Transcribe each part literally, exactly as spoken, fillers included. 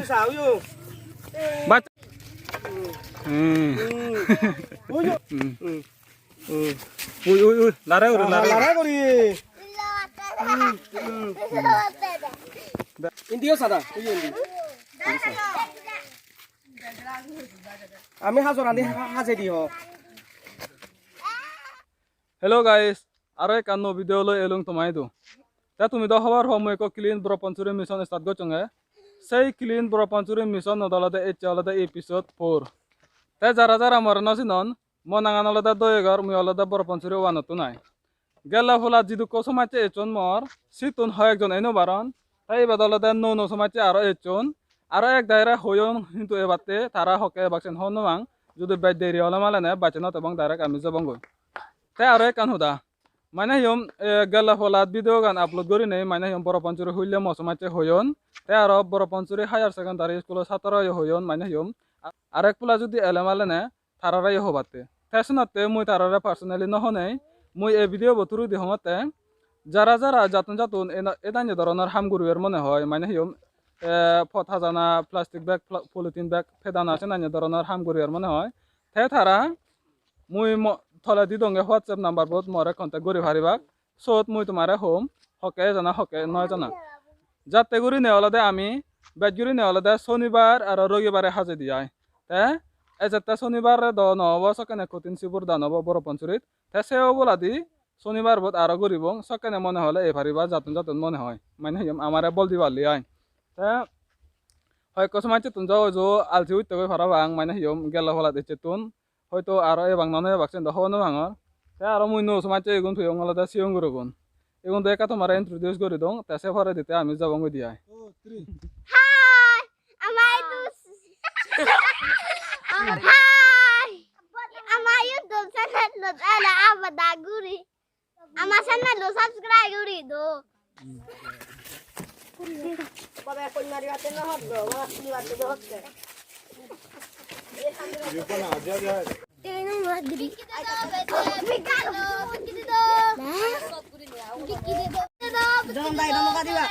Sa, uyo. Bach-, hmm. Hmm. Uyo. Hmm. Hmm. Hmm. Ui, ui, ui, lare guri, lare. Ah, lare guri. Hmm, hmm, hmm. Indi o sada, uyo indi. Ami hajor andi ha-, hajedi ho. Hello guys, aro ekkan nuo video loi elung toma idu. Te tumi do hobor po mui ekko Clean Boro Panchuri mission start gocchonge. Sei Clean Boro Panchuri mission ot olode ecche olode episode four. Te jara jara more no sinon, mo nangan olode Doyegor, mui olode Boro Panchuri one ottun ai. Gelle polat jidukko somajje ecchon mor, sittun hoyekjon ei no paron. Te ibet olode nuo nuo somajje aro ecchon. Aro ek daire hoyon, hintu ebatte tara hokke ebak sen hobor no pang. Judi bej deri ole malene bacche no tebong, direct ami jebongoi. Te aro ekkan hoda. Mane hiyom, eh, gelle polat video gan upload gurinei mane hiyom Boro Panchuri hulle mo somajje hoyon. Te aro Boro Panchuri Higher Secondary School-o satro yo hoyon mane hiyom. Arek pola judi ele malene tarare yo hobatte. Te senotte mui tarare personally no honei, mui ei video bo through di hongotte, jara jara jattun jattun ena-, edanye doronor ham guribar mone hoi, mane hiyom, eh, pot hajana, plastic bag, pla-, polythene bag pedana senanye doronor ham guribar mone hoi. Te tara mui mo-, toledi donge WhatsApp number bot more contact guri paribak. Sot mui tumare hom, hokke ejana, hokke no ejana. Jatte gurine olode ami, bej gurine olode sonibar aro rogibare hajedi ai. Te ejette sonibare do no obo, sokkene kotin sibur dan obo Boro Panchurit. Te se oboladi sonibar bot aro guribong, sokkene mone hole ei pariba, jattun jattun mone hoi. Mane hiyom amare bol diballi ai. Te hoyekko somajjettun jo ojo alsi utte goi parapang, mane hiyom gelle polat ecchettun. Hoito aro ebak na no ebak siyen do hobor no pangor. Te aro mui nuo somajje igun peyong olode sigon gurogun. Igun do ekka tomare introduce guri dong, te se poredi te ami jebong oide ai. Hi, ama idu. Hi, ama YouTube channel-ot ela abada guri. Ama channel-o subscribe guri do. Baba, ekko mari batte no hotto, baba, tuli batte do hotte. Jon dai, domo gadi ba.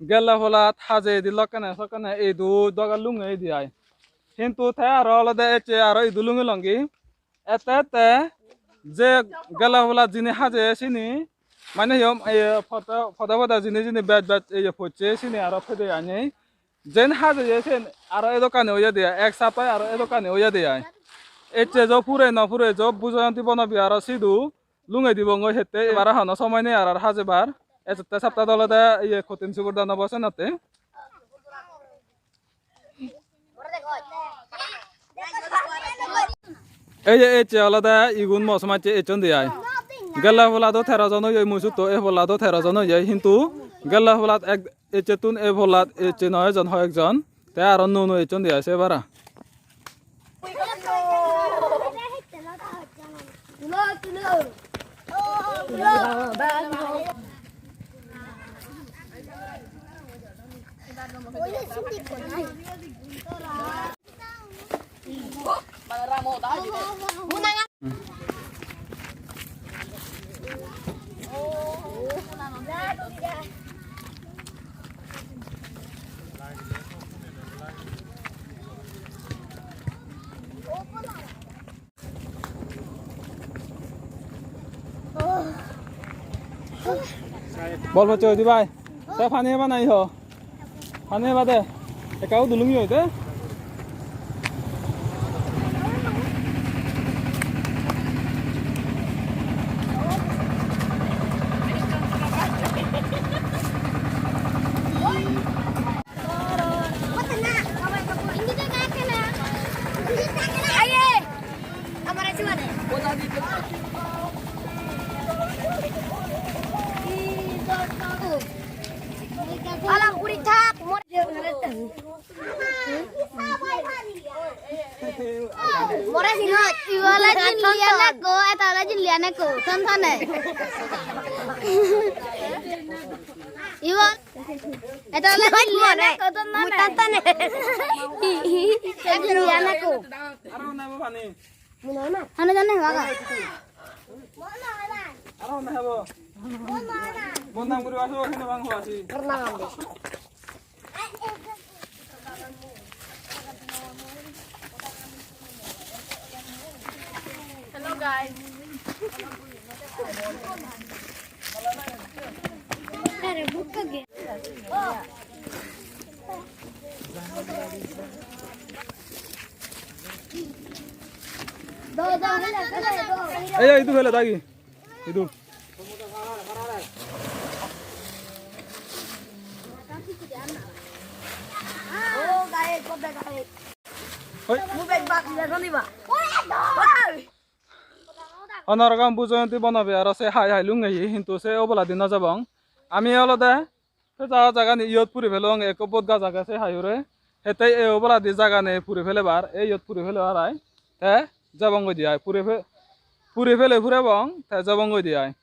Gelle polat hajeyedi lokkene sokkene idu doga lunge idi ai. Hintu te aro olode ecche aro idu lungi longi. Ette ette je gelle polat jini hajeye sini, mane hiyom, ye, podo, podo podo jini jini bej bej ye pocche sini aro pede anei. Jen hajeye sen aro edokkani oyede ai, ek saptai aro edokkani oyede ai. Ecche jo pure no pure jo bujoyon dibo no bi aro sidu. Lungei dibongoi hette, ebare hono somoi nei ar, ar hajebar. Ejette saptat olode iye kotin sibur dan obo senotte. Ei je ecche olode igun mo somajje ecchon de ai. Gelle polat do tero jon oyoi mui sutto, ei polat do tero jon oyoi, hintu gelle polat ek ecchettun ei polat ecche noi ejon hoyekjon. Te aro nuo nuo ecchon de ai se bara. Bol pocche oi di bai. Te pani heba nahi ho? Pani heba de. Ekka udulungi oi de. More singot. Ibo ole jinlian ekko, eta ole jinlian ekko, ton tone. Ibo, eta ole jinlian ekko, ton tone. Jinlian ekko. Aro nebo pani. Hano jane baga. Aro nebo. Bondam guri aso, hino bang ho asi. Hello guys. Ei, ei, idu fele dagi. Idu. Hoi. Onorokam bujoyonti bonobe aro se hai hai lungeye, hintu se oboladi no jabong. Ami olode se jaga jagani iyot puri pelong, ekko bod gaj age se hai hure. Hette ei oboladi jagani puri pelebar, ei iyot puri pelebar ai. Te jabong goi di ai, puri pe-, puri pele purebong, te jabong goi di ai.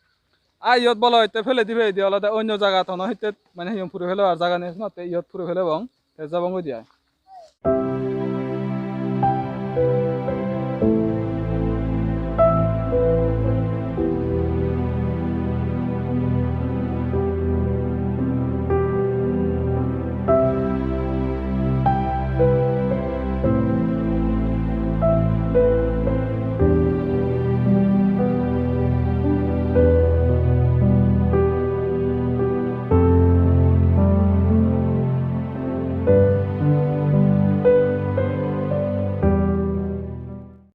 Ai iyot bolo hitte pele dibe, idi olode onyo jagat hono hitte mane hi hon puri pelebar jagani, senotte iyot puri pelebong, te jabong goi di ai.